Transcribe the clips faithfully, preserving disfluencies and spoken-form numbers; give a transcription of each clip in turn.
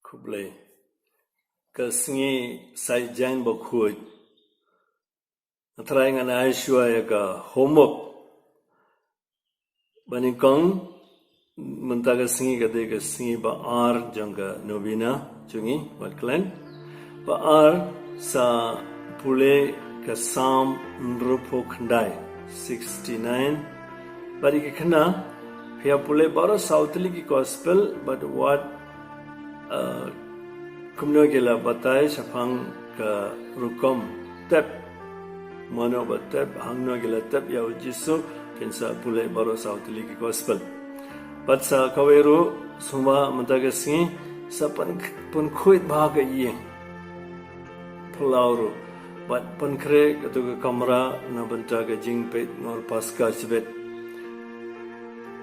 Khublei. Ka sngi Saitjaiñ Bakhuid, nga trai ngan ai shuwa ïa ka homework. Ba nyngkong, mynta ka sngi ka dei ka sngi ba ar jong ka novena jong ngi, wat khlaiñ. Ba ar, sa pule ka Salm hynriewphew khyndai, sixty-nine. Bad ïa ki khynnah, phi ïa pule baroh saw tylli ki gospel, bad wat, uh, kumno ki la batai shaphang ka rukom tep. Mano ba tep, hangno ki la tep ïa u Jisu, phin sa pule baroh saw tylli ki gospel. Bad sa kawei ruh, sngewbha mynta ka sngi, sa pyn, pynkhuid bha ka ïing. Phyllaw ruh. Bad pynkhreh katto ka kamra na bynta ka jingpeit Ngor Paskha Shibit.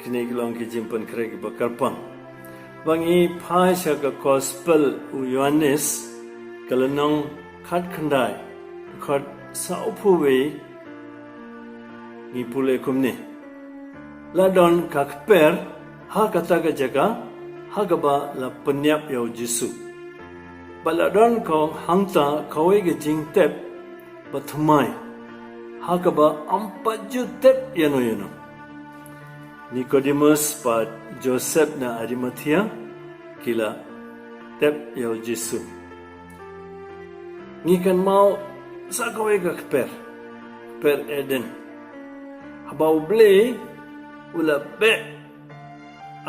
Kine ki long ki jingpynkhreh kiba kyrpang. Ba ngi phai sha ka gospel u Ïoannis, ka lynnong khatkhyndai, dkhot sawphew wei, ngi pule kumne. La don ka kper ha kata ka jaka, ha kaba la pynïap ïa u Jisu. Bad la don ka hangta kawei ka jingtep bathymmai, ha kaba ym pat ju tep ïano ïano. Nikodemus bad Joseph na Arimathea ki la tep ïa u Jisu. Ngi kynmaw sa kawei ka kper, kper Eden. Haba U Blei u la beh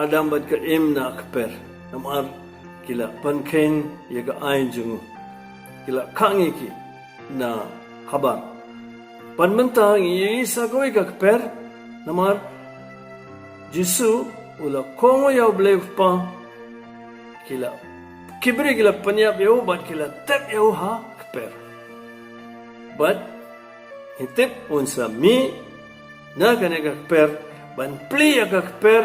Adam bad ka Im na kper, namar ki la pynkheiñ ïa ka aiñ jong u. Ki la khang ïa ki na habar. Bad mynta ngi ïohi sa kawei ka kper, namar Jisu u la kohnguh ïa U Blei U Kpa, ki la, ki briew ki la pynïap ïa u, bad ki la tep ïa u ha kper. Bad ngi tip un sa mih na kane ka kper, ban plie ïa ka kper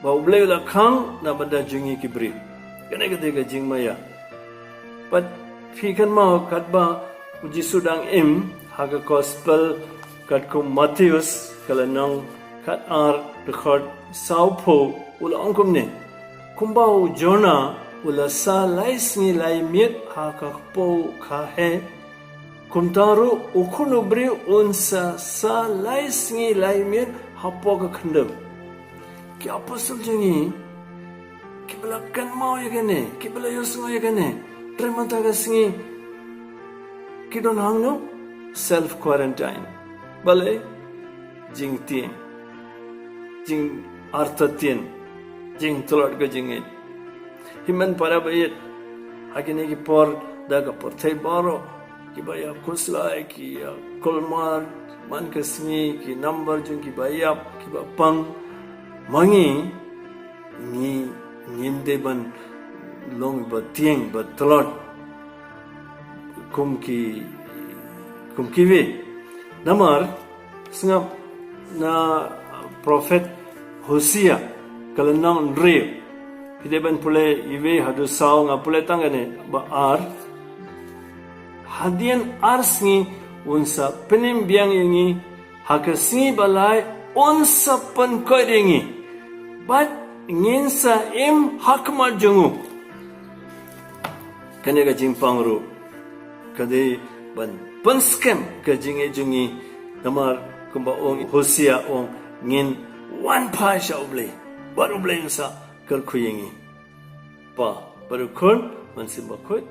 ba U Blei u la khang na bynta jong ngi ki briew. Kane ka dei ka jingmaïa. Bad phi kynmaw katba u Jisu dang im ha ka gospel katkum Mathaios, ka lynnong khatar, dkhot sawphew, u la ong kumne: Kumba u Jonah u la sah lai sngi lai miet ha ka kpoh kha heh, kumta ruh u Khun u Briew un sa sah lai sngi lai miet hapoh ka khyndew. Ki apostol jong ngi kiba la kynmaw ïa kane, kiba la ïohsngew ïa kane, hynrei mynta ka sngi ki don hangno? Self quarantine. Balei? Jingtieng, jingartatien, jingtlot ka jingngeit. Hynmen para baieit, ha kine ki por da ka pyrthei baroh kiba ïa khuslai, ki ïa kulmar man ka sngi, ki nambar jong kiba ïap, kiba pang. Ma ngi, ngi, ngim dei ban long ba tieng, ba tlot kum ki, kum kiwei. Namar sngap na prophet Hosea, ka lynnong hynriew. Phi dei ban pule iwei haduh saw, nga pule tang kane ba ar. Hadien ar sngi un sa pynim biang ïa ngi, ha ka sngi ba lai un sa pynkoit ïa ngi, bad ngin sa im ha khmat jong u. Kane ka jingpang ruh ka dei ban pynskhem ka jingngeit jong ngi, namar kumba ong Hosea, ong, ngin wan phai sha U Blei, bad U Blei un sa kyrkhu ïa ngi. Kpa, bad U Khun, Mynsiem Bakhuid.